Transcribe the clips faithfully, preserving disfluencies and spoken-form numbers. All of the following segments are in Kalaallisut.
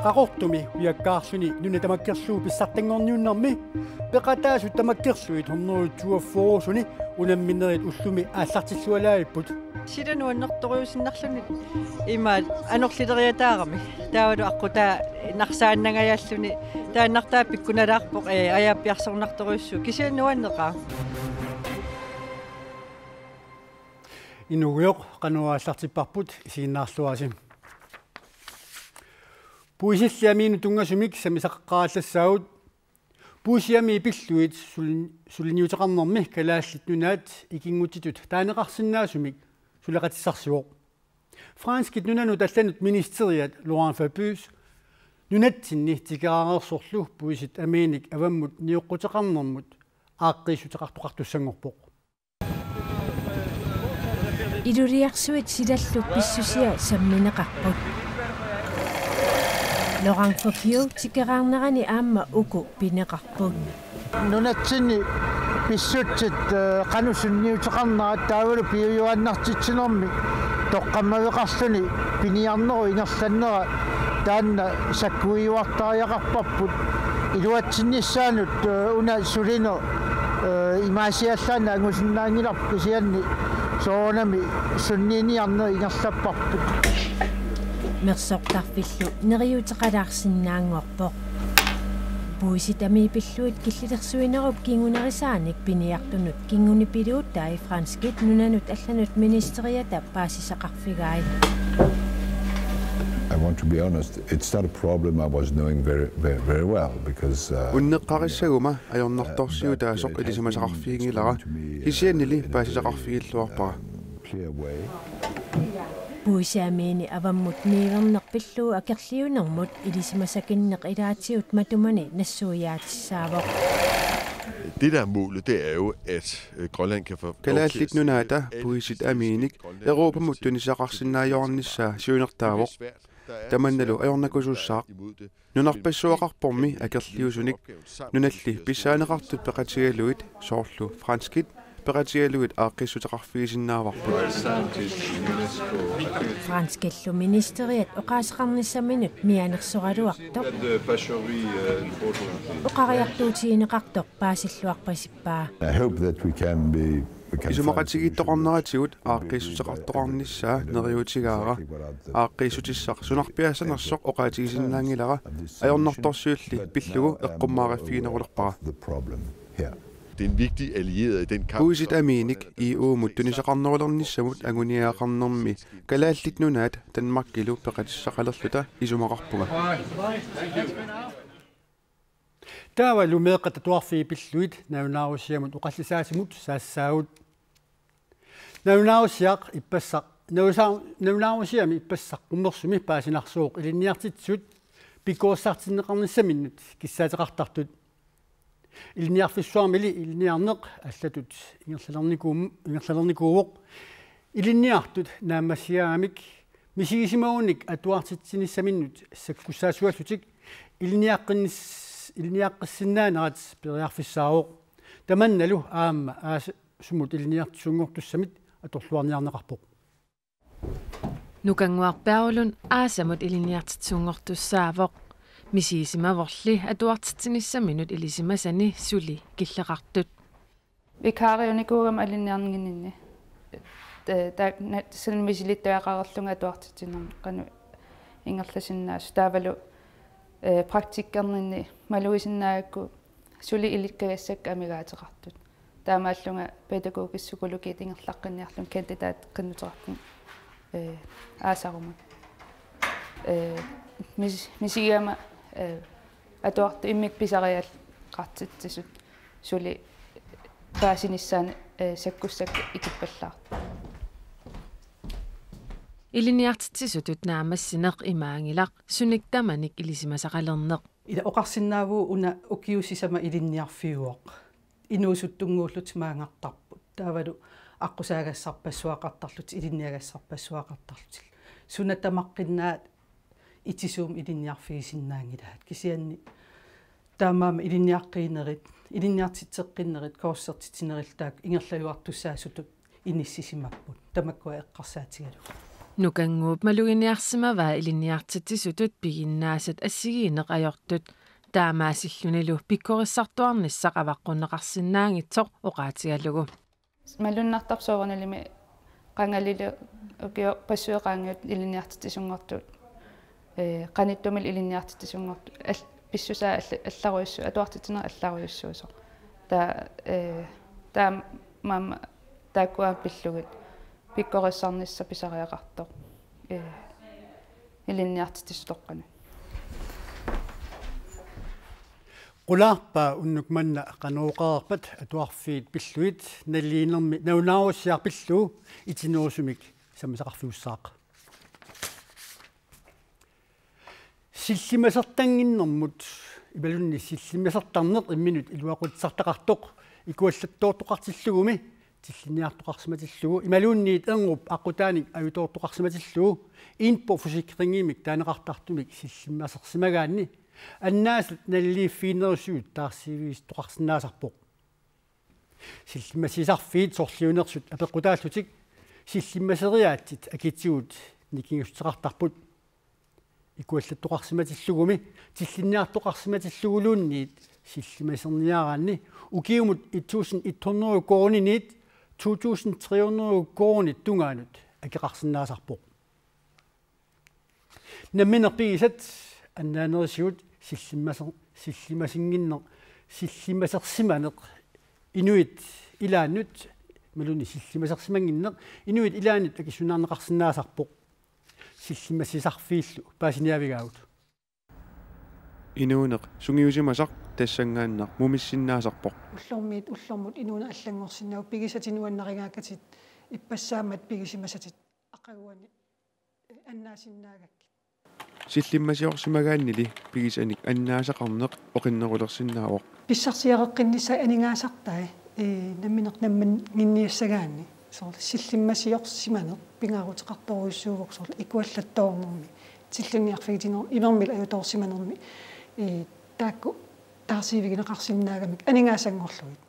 Qaqortumi ujakkaarluni nuna tamakkerlugu pissartanngorniunnermi peqataasut tamakkerlugit hundrede toogfyrre-suni unamminerit ullumi aallartillualaavipput. Sila nuannertorujuusinnarluni imaat anorlileriataarami. Taavalu aqqutaa narsaannangajalluni taannartaa pikkunalaarpoq, ee, ajaappiarsornartorujussuuvoq, kisianni nuanneqaaq. Inuugujoq, qanoq aallartipparput, isiginnaarluarisi. Puisilli amiinut tunngasumik sammisaqaqqaarallassaavut. Puisit amiit pillugit sul-, suliniuteqarnermi Kalaallit Nunaat ikinngutsitut taaneqarsinnaasumik suleqatissarsivoq. Franskit nunanut allanut ministeriat Laurent Fabius nunatsinni tikeraareersorlu puisit amiinik avammut nioqquteqarnermut aaqqiissuteqartoqartussanngorpoq. Iluliarsuit silallu pissusia sammineqarput. Laurent Fabius tikeraarnerani aamma uku pineqarput. Nunatsinni pissutsit, eh, qanoq sunniuteqarnerat taavalu piujuaannartitsinermi toqqammaveqarluni piniarnerup ingerlannera taanna sakkuiuartariaqarparput. Iluatsinnissaanut, eh, una sulineq, eh, imaasiallaannaq angusinnaanngilarput, kisianni soorunami sunniiniarneq ingerlapparput. Mersortarfillu neriuteqalaarsinnaanngorpoq. Puisit amiit pillugit killilersuinerup kingunerisaanik piniartunut kingunipiluutai franskit nunanut allanut ministeriata paasisaqarfigai. I want to be honest, it's not a problem I was knowing very, very, very well because, uh, Unneqqarissaguma ajornartorsiutaasoq ilisimasaqarfiginngilara, kisiannili paasisaqarfigilluarpara. Clear way. Puisit amiinik avammut niuerneq pillugu akerliunermut ilisimasakinneq ilaatigut matumani nassuiaatissaavoq. Det, der er målet, det er jo, at, øh, Grønland kan få lov til at Kalaallit Nunaata puisit amiinik Europamut tunissaqarsinnaajuarnissaa siunertaavoq. Tamannalu ajornakusussaaq. Nunarpassuaqarpormi akerliusunik nunalli pissaaneqartut peqatigalugit soorlu franskit peqatigalugit aaqqiissuteqarfigisinnaavarput. Franskillu ministeriat oqaaseqarnissaminut mianersoraluartoq. Oqariartuutigineqartoq paasilluarpasippaa. I hope that we can be, we can find solutions. Isumaqatigiittoqarneratigut aaqqiissuteqartoqarnissaa neriuutigaara. Aaqqiissutissaq sunarpiaassanersoq oqaatigisinnaanngilara, ajornartorsiulli pillugu eqqummaariffiginerulerpara. Det er en vigtig allieret i den kamp. Puisit amiinik E U-mut tunissaqarnerulernissamut anguniagaqarnermi Kalaallit Nunaat Danmarkilu peqatissaqalerluta isumaqarpunga. Taavalu meeqqat atuarfiit pillugit nalunaarusiamut oqallisaasimut saassaagut. Nalunaarusiaq ippassaq, nalusa-, nalunaarusiami ippassaq qummersumi paasinarsuuq ilinniartitsisut pikkorissartinneqarnissaminnut kissaateqartartut. Ilinniarfissuarmili ilinniarneq allatut ingerlalernikuum-, ingerlalernikuuvoq. Ilinniartut naammassigaangamik misigisimagunik atuartitsinissaminnut sakkussaasuallutik ilinniaqqinnis-, ilinniaqqissinnaanerat periarfissaavoq. Tamannalu aamma aas-, sumut ilinniartitsisunngortussamit atorluarniarneqarpoq. Nukannguaq Berglund aasamut ilinniartitsisunngortussaavoq. Misigisimavorli atuartitsinissaminnut ilisimasani suli killeqartut. Vikariunikuugama ilinniarninni. Ta-, ta-, na-, tassani misilittuaqareerlunga atuartitsinermi qanoq ingerlasinnaasoq. Taavalu, eh, praktikkerninni malugisinnaagakku suli ilikkagassakka amigaateqartut. Taamaallunga pædagogisk psykologi ingerlaqqinniarlunga kandidat qinnuteqarpunga, eh, aasaruma. Eh, mis-, misigigama, eh, atuartut immikkut pisariaqartitsisut suli paasinissaannut, eh, sakkussakka ikippallaartut. Ilinniartitsisutut naammassineq imaanngilaq sunik tamanik ilisimasaqalerneq. Ila oqarsinnaavugut una ukiut sisamat ilinniarfiuvoq. Inuusuttunnguullutik maanngartarput. Taavalu aqqusaagassarpassuaqartarlutik, ilinniagassarpassuaqartarlutik. Suna tamaqqinnaat itisuumik ilinniarfigisinnaanngilaat. Kisianni Taamaammat ilinniaqqiinerit, ilinniartitseqqinnerit, kursusertitsinerillu taakku ingerlajuartussaasutut inissisimapput. Tamakkua eqqarsaatigalugu. Nukannguup maluginiarsimavaa ilinniartitsisutut piginnaasat assigiinneq ajortut. Taamaasillunilu pikkorissartuarnissaq avaqqunneqarsinnaanngitsoq oqaatigalugu. Malunnartarpoq soorunalimi qangalili ukiorpassuit qaangiuttut ilinniartitsisunngortut. Ee, qanittumillu ilinniartitsisunngortut. Al-, pissusaa alla-, allarujussu-, atuartitsineq allarujussuusoq. Taa-, ee, taamaammat taakkua pillugit pikkorissarnissaq pisariaqartoq. Ee, ilinniartitsisutoqqanut. Qulaarpaa unnuk manna qanoq oqareerpat atuarfiit pillugit naliinermi nalunaarussiaq pillugu itinerusumik sammisaqarfiussaaq. Sillimasertannginnermut imaluunniit sillimasertarneq imminut iluaqutissartaqartoq ikuallattoortoqartillugumi tillinniartoqarsimatillugu imaluunniit erngup aqqutaanik ajutoortoqarsimatillugu Indbo Forsikringimik taaneqartartumik sillimasersimagaanni annaasat naliliiffiginerusuut taarsiivigisoqarsinnaasarpoq. Sillimmasiisarfiit sorliunersut apeqqutaallutik sillimmaseriaatsit akitigut nikingassuteqartarput. Ikuallattoqarsimatillugumi tillinniartoqarsimatilluguluunniit sillimaserniaraanni ukiumut et tusind et hundrede koruuniniit to tusind tre hundrede koruunit tungaanut akeqarsinnaasarpoq. Nammineq pigisat annaanerisigut sillimmaser-, sillimasinnginneq, sillimasersimaneq inuit ilaannut, imaluunniit sillimasersimannginneq inuit ilaannut akissunaarneqarsinnaasarpoq. Sillimmasiisarfiillu paasiniaavigaagut. Inuuneq sungiusimasaq tassanngaannaq mumissinnaasarpoq. Ullormiit ullormut inuuneq allanngorsinnaavoq, pigisatit nuannarigaakkatit ippassaammat pigisimasatit aqaguani annaasinnaagakkit. Sillimmasiorsimagaannili pigisanik annaasaqarneq oqinnerulersinnaavoq. Pissarsiareqqinnissaat aningaasartai, ee, nammineq nammannginniassagaanni. Soorlu sillimmasiorsimaneq pingaaruteqartorujussuuvoq soorlu ikuallattoornermi, tillinniarfigitiner-, imermik ajutoorsimanermi, ee, taakku taarsiivigineqarsinnaagamik aningaasanngorlugit.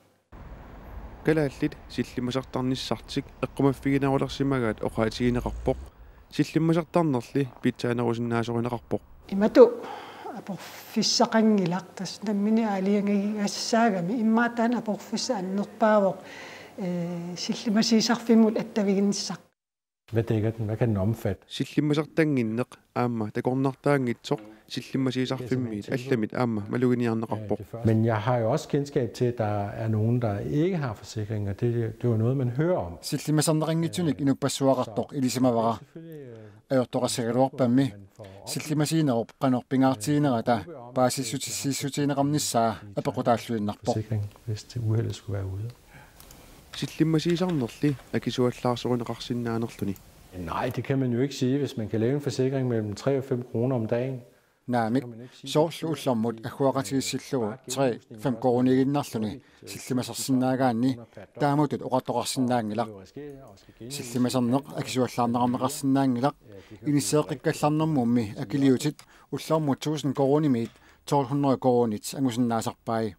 Kalaallit sillimasertarnissartik eqqumaffiginerulersimagaat oqaatigineqarpoq. Sillimasertarnerli pitsaanerusinnaasorineqarpoq. Imatut aporfissaqanngilaq, tassa nammineq aalajangigassaagami, immaqa taanna aporfissaq annerpaavoq, ee, sillimmasiisarfimmut attaviginnissaq. Hvad dækker den? Hvad kan den omfatte? Sillimasertannginneq aamma takornartaanngitsoq sillimmasiisarfimmiit allamit aamma maluginiarneqarpoq. Men jeg har jo også kendskab til, at der er nogen, der ikke har forsikring, og det, det er jo noget, man hører om. Sillimaserneqanngitsunik inuppassuaqartoq ilisimavara. Ajortoqassagaluarpammi sillimasiinerup qanoq pingaartiginerata paasissutissiissutigineqarnissaa apeqqutaalluinnarpoq. Forsikring, hvis det uheldet skulle være ude. Sillimmasiisarnerli akisuallaarsoruneqarsinnaanerluni. Nej, det kan man jo ikke sige, hvis man kan lave en forsikring mellem tre og fem kroner om dagen. Naamik, soorlu ullormut agguaqatigiissillugu tre fem koruuniiginnarluni sillimasersinnaagaanni taamatut oqartoqarsinnaanngilaq. Sillimaserneq akisuallaarneqarneqarsinnaanngilaq inisseeqqikkallarnermummi akiliutit ullormut tusind koruunimiit tolv hundrede koruunit angusinnaasarpai.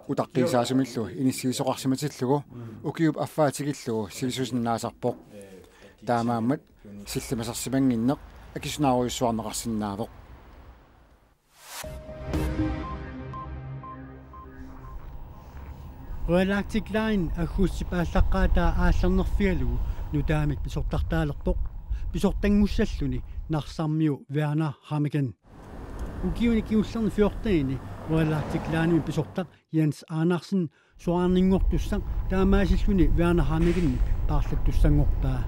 Utaqqiisaasumillu inissiisoqarsimatillugu ukiup affaa tikillugu silisusinnaasarpoq. Taamaammat sillimasersimannginneq akisunaarujussuarneqarsinnaavoq. Royal Arctic Line aggustip aallaqqaataa aallernerfigalugu nutaamik pisortartaalerpoq. Pisortanngussalluni Narsarmiu Werner Hammeken. Ukiuni kingullerni fjortenini Royal Arctic Linemi pisortaq Jens Andersen soraarninngortussaq taamaasilluni Werner Hammekenip paarlattussanngorpaa.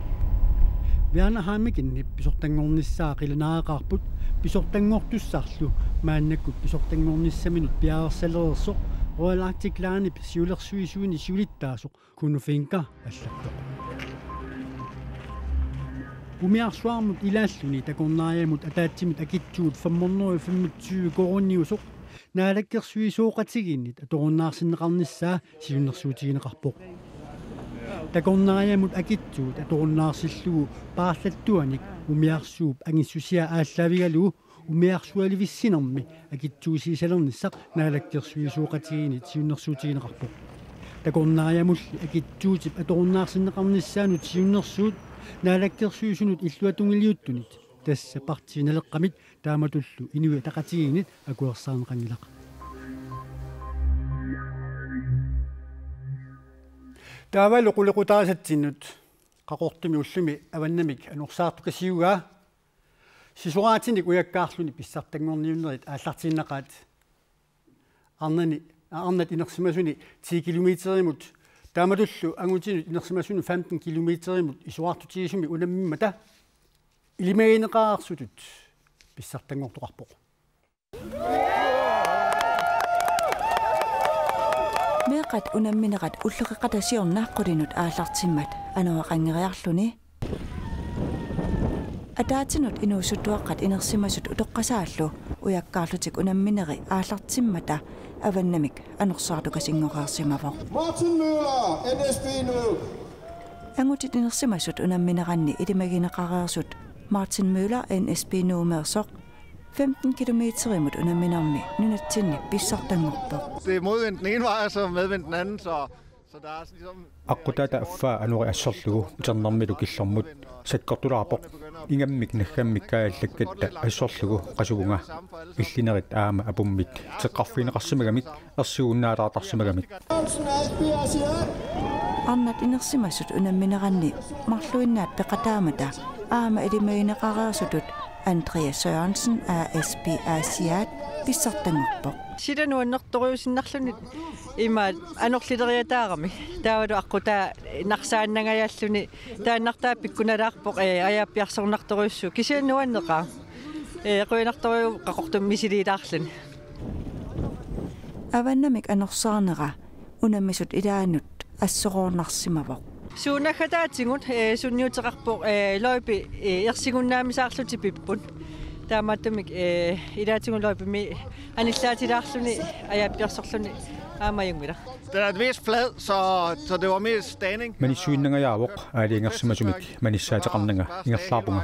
Werner Hammekenip pisortanngornissaa qilanaaqaarput, pisortanngortussarlu maannakkut pisortanngornissaminut piareersalereersoq Royal Arctic Linep siulersuisuini siulittaasoq Kuno Fencker allappoq. Umiarsuarmut ilaalluni takornariamut ataatsimut akitsuut fem hundrede femogtyve koruuniusoq naalakkersuisooqatigiinnit atorunnaarsinneqarnissaa siunnersuutigineqarpoq. Takornariamut akitsuut atorunnaarsillugu paarlattuanik umiarsuup angissusia aallaavigalugu umiarsualivissinermi akitsuusiisalernissaq naalakkersuisooqatigiinni siunnersuutigineqarpoq. Takornariamulli akitsuutip atorunnaarsinneqarnissaanut siunnersuut naalakkersuisunut illuatungiliuttunit, tassa Partii Naleqqamit taamatullu Inuit Ataqatigiinnit, akuersaarneqanngilaq. Taavalu qulequtaasatsinnut Qaqortumi ullumi avannamik anorsaartukasiugaa. Sisoraatinik ujakkaarluni pissartanngorniunnerit aallartiinnaqaat. Arnani, arnat inersimasuni ti kilometerimut, taamatullu angutinut inersimasunut femten kilometerimut isorartutigisumik unammimmata ilimagineqareersutut pissartanngortoqarpoq. Meeqqat unamminerat ulloqeqqata siorna qulinut aallartimmat anoreqanngeriarluni, ataatsinut inuusuttuaqqat inersimasut utoqqasaallu ujakkaarlutik unammineri aallartimmata avannamik anorsaartukasinngoreersimavoq. Martin Møller, N S B Nuuk. Angutit inersimasut unammineranni ilimagineqareersut Martin Møller, N S B Nuummeersoq, femten kilometerimut unamminermi nunatsinni pissartanngorpoq. Det er modvind den ene vej, og så medvind den anden, så, så der er sådan ligesom... Aqqutaata affaa anori assorlugu uternermilu killormut sakkortulaarpoq. Ingammik naggammik kaajallakkatta assorlugu qasuvunga. Illinerit aamma apummit teqqarfigineqarsimagamik ersigunnaalaartarsimagamik. Arnat inersimasut unammineranni marluinnaat peqataammata aamma ilimagineqareersutut Andreas Sørensen, A S P Asiaat, pissartanngorpoq. Sila nuannertorujuusinnarluni ima anorlileriataarami. Taavalu aqqutaa narsaannangajaalluni taannartaa pikkunalaarpoq, ee, ajaappiarsornartorujussuuvoq. Kisianni nuanneqaaq. Ee, qujanartorujuuvoq Qaqortumi misiliilaarluni. Avannamik anorsaarnera unammisut ilaannut assoroornarsimavoq. Suunaggataatigut, ee, sunniuteqarpoq, ee, løjpi, ee, ersigunnaamisaarlutik pipput. Taamaattumik, ee, ilaatigut løjpimi anillaatilaarluni ajaappiarsorluni aamma ajunngilaq. Den er vist flad, så, så det var mest staning. Manissuinnangajaavoq, aalajangersimasumik manissaateqarnanga ingerlaarpunga.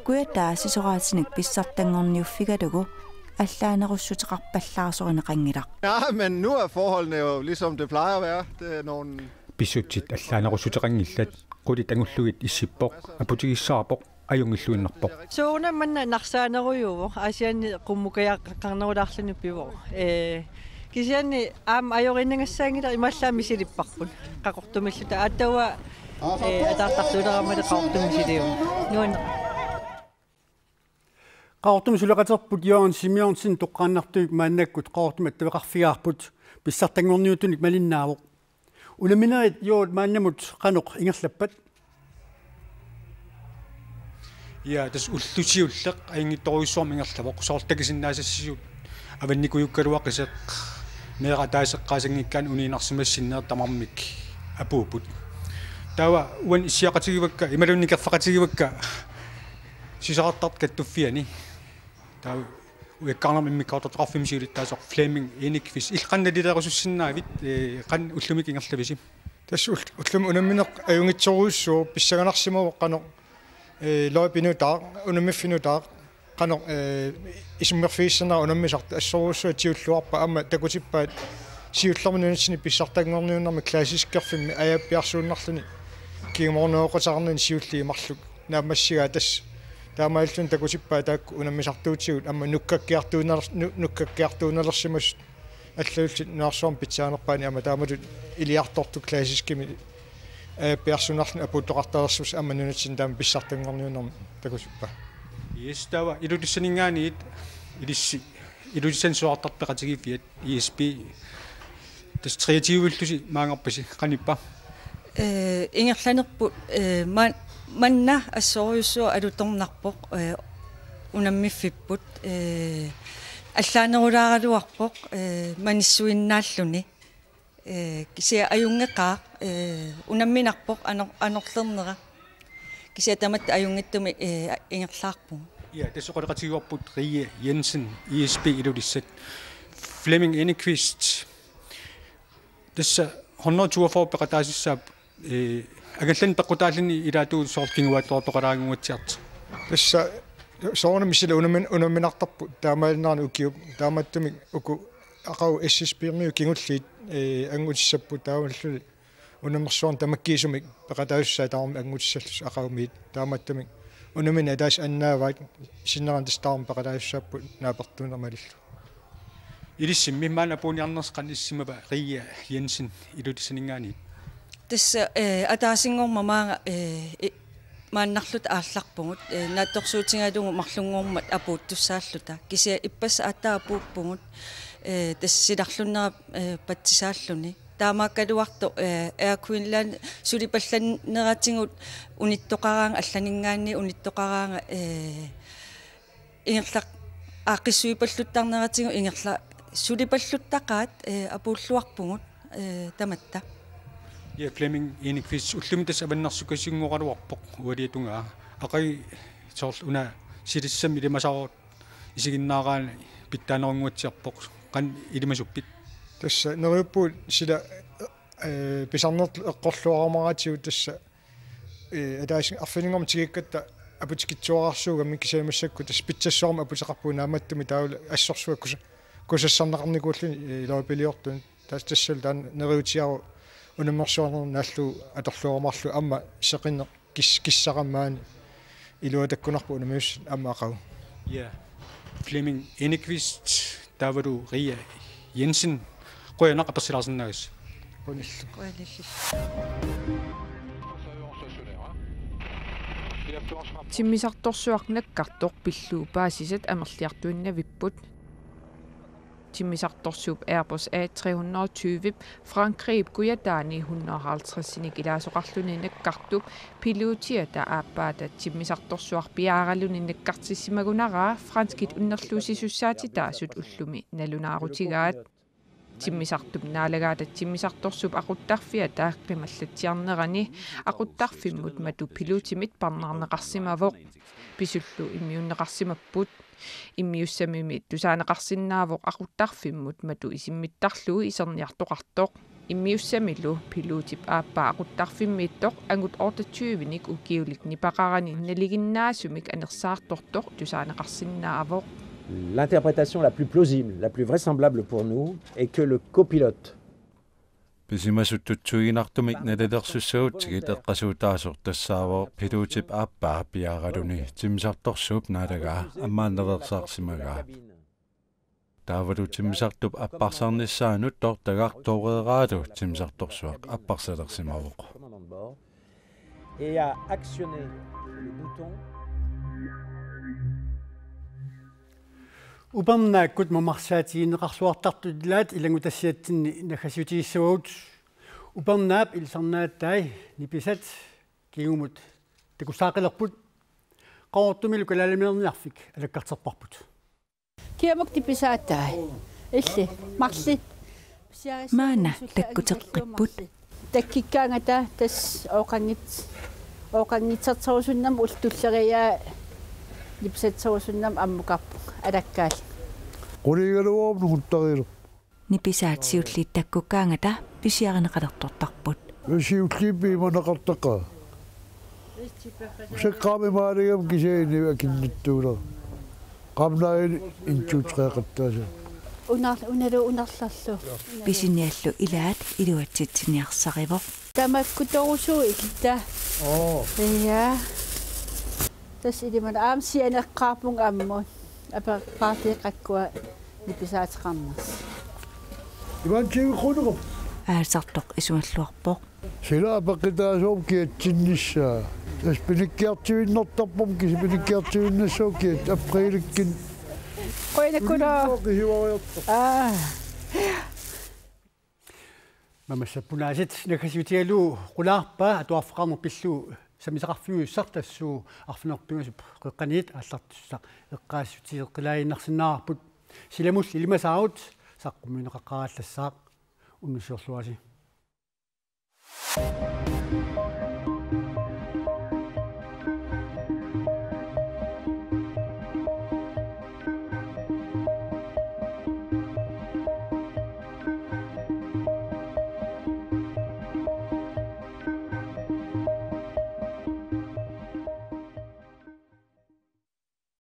Kujataa sisoraatinik pissartanngorniuffigalugu allaanerussuteqarpallaarsorinneqanngilaq. Ja, men nu er forholdene jo, ligesom det plejer at være. Det er nogle... Pissutsit allaanerussuteqanngillat, qulit angullugit issippoq, aputigissaarpoq, ajunngilluinnarpoq. Soorunami manna narsaanerujuuvoq, Aasianni qummukajaqarnerulerluni pivoq. Ee, kisianni aamma ajoriinnagassaanngilaq, imaallaat misilipparput. Qaqortumilluta aatsaat, ee, ataartartuuleramali Qaqortumi misiliuvoq. Nuanneq. Qaqortumi suleqaterput Jørgen Simonsen toqqaannartumik maannakkut Qaqortumi attaveqarfigaarput, pissartanngorniuttunik malinnaavoq. Unamminerit, Jørgen, maannamut qanoq ingerlappat? Ja, tassa ullut siulliit ajunngitsorujussuarmik ingerlavoq, soorlu takusinnaasassisuut avannikujuukkaluaqisut, meeraq ataaseq eqqaasanngikkaanni uniinnarsimasut sinnereertut tamarmik apuupput. Taava uani issiaqatigivakka, imaluunniit nikerfaqatigivakka sisorartartut kattuffianni. Taava ujakkaarnermi immikkoortortaqarfimmi siulittaasoq Flemming Enokvist. Illit qanoq nalileerusussinnaavit, ee, qanoq ullumikkut ingerlavisi? Tassa ull-, ullumi unammineq ajunngitsorujussuuvoq, pissanganarsimavoq qanoq, ee, løjpi nutaaq, unammiffiit nutaaq, qanoq, ee, isummerfigissanersoq unammisartoq, assorujussuaq siulluarpaa, aamma takutippaat siullermik nunatsinni pissartanngorniunnermi klassiskerfimmi ajaappiarsuunnarluni kingumornooqateqarnani siulliit marluk naammassigaat. Tassa taamaalilluni takutippaat taakku unammisartuutigut aamma nukkakkiartuunner-, nu-, nukkakkiartuunnersimasut allalullutik nunarsuarmi pitsaanerpaani aamma taamatut iliartortut klassiskimik ajaappiarsuunnarluni apuuttoqartalersimasut aamma nunatsinni taama pissartanngorniunnermi takutippaat. Yes, taava Ilulissaninngaanniit ilissi Ilulissani sisorartartut peqatigiiffiat, I S P, tassa treogtyve-llusi maanngarpasi, qanippa? Ee, ingerlanerput, ee, man-, manna assorujussuaq alutornarpoq, ee, unammiffipput, ee, allaanerulaaraluarpoq, ee, manissuinnaalluni. Ee, kisianni ajunngeqaaq, ee, unamminarpoq anor-, anorlernera. Kisianni tamatta ajunngitsumik, ee, ingerlaarpugut. Ja, tassa oqaloqatigiuarput Rie Jensen, I S P Ilulissat. Flemming Enokvist. Tassa hundrede toogfyrre peqataasussaapput, ee, angallanneq peqqutaalluni ilaatigut soorlu kinguaattoortoqalaarunnatsiartoq. Tassa soorunami sila unamin-, unaminartarput taamaalinnaani ukiup, taamaattumik uku aqagu S S P-miut kingulliit, ee, angutissapput taamaalilluni unammersuarneq tamakkiisumik peqataasussaat tamarmik angutissallutik aqagumiit, taamaattumik unammineq ataaseq annaavaat, sinnerani tassa tamarmik peqataasussaapput naapertuuneq malillugu. Ilissi maanna apuunniarnersi qanoq issimava Ria Jensen Ilulissaninngaanniit? Tassa, eh, ataasinngormat maanga, eh, i-, maannarluta aallarpugut, eh, naatsorsuutigalugu marlunngormat apuuttussaalluta. Kisianni ippassaq aatsaat apuuppugut, eh, tassa silarlunnera, eh, patsisaalluni. Taamaakkaluartoq, eh, Air Greenland sulipallanneratigut unittoqaraangat, allaninngaanniit unittoqaraangat, eh, ingerlaq-, aaqqissuippalluttarneratigut ingerla-, sulipalluttaqaat, eh, apuulluarpugut, eh, tamatta. Ja, Flemming Enokvist, ullumi tassa avannarsukasinngoraluarpoq ualiatungaa. Aqagu soorlu una silissamik ilimasaarut isiginnaaraanni pitsaanerunnguatsiarpoq. Qanoq ilimasuppit? Tassa neriuppugut sila, eh, pisarnertut eqqorluarumaartigut tassa, eh, ataaseq arfininngormat tigugatta aputikitsuararsuugamik, kisianni massakkut tassa pitsassuarmik aputeqarpugut, naammattumik taavalu assorsuaq kusa-, kusassarneqarnikuulluni, eh, iluapiliortun. Tassa tassalu taanna neriuutigaara unammersuarneq naallugu atorluarumaarlugu aamma seqineq kis-, kissaramaani iluatakkunarpoq unammiussat aamma aqagu. Ja. Flemming Enokvist taavalu Ria Jensen, qujanaq apersilaarsinnaagassi. Qujanaq. Qujanaq. Timmisartorsuaq nakkartoq pillugu paasisat amerliartuinnavipput. Timmisartorsuup Airbus A tre hundrede og tyve Frankrigip kujataani hundrede og halvtredsinik ilaasoqarluni nakkartup pilotiata aappaata timmisartorsuaq piaaraluni nakkartissimagunaraa franskit unnerluussisussaatitaasut ullumi nalunaarutigaat. Timmisartup naalagaata timmisartorsuup aquttarfiata qimallatsiarnerani aquttarfimmut matu pilotimit parnaarneqarsimavoq. Pisullu immiunneqarsimapput. Immiussamimi tusaaneqarsinnaavoq aquttarfimmut matu isimmittarlugu iserniartoqartoq. Immiussamilu pilotip aappaa aquttarfimmiittoq angut otteogtyvenik ukiulik nipaqarani nalinginnaasumik anersaartortoq tusaaneqarsinnaavoq. L'interprétation la plus plausible, la plus vraisemblable pour nous, est que le copilote Pisimasuttuiginartumik nalilersussagutsigit eqqasuutaasoq tassaavoq pilotip aappaa piaaraluni timmisartorsuup naalagaa ammaannaveersaarsimagaa. Taavalu timmisartup apparsaarnissaanut tortagaq tooreeraalu timmisartorsuaq apparsalersimavoq. Et à actionner le bouton. Upernaakkut mamarsaatigineqarluartartut ilaat ilanngutassiatsinni naggasiutigissavagut. Upernaap ilisarnaatai nipisat kingumut takussaaqilerput. Qaqortumilu kalaaliminerniarfik alakkarterparput. Kiamuk nipisaatai. Illit. Marluk. Maanna takkuteqqipput. Takkukkaangata tassa ooqanngit-, ooqanngitserterusunnarmik ullut tulleriiaat nipisatserusunnarmik ammukarpunga alakkaallunga. Quliigaluarup nunguttariilerpoq. Nipisaat siulliit takkukkaangata pisiarineqalertortarput. Siulliit piumaneqartaqaat. Usaqqaami maaligam kisianni akinnittuuleq. Qaamnaani intuutreeqattaasa. Unar-, unalu unarlerlu. Pisiniallu ilaat iluatsitsiniarsarivoq. Tamakkutorusuu ilta. Oo. Ja. Tassa ilimana aamma sianeqqaarpunga ammut. Apeqqaartigeqqakkua nipisaateqarnersi. Ivan Tiuqunurup. Aalisartoq isumalluarpoq. Sila apeqqutaavoq kiatsinnissaa. Tassa pinikkiartuinnartarpoq, kisianni pinikkiartuinnassaaq kiat apriilikkut. Qujanaqaaq. Kisiuariartoq. Aa. Mamassapput aasiit naggasiutigalugu qulaarpa atuarfeqarneq pillugu sammisaqarfiujussaq tassuuna arfineq-pingasup qeqqaniit aallartissaq eqqaassutigeqqilaaginnarsinnaavarput. Silamulli ilimasaarut saqqummiunneqaqqaarallassaaq, unnussiorluarisi.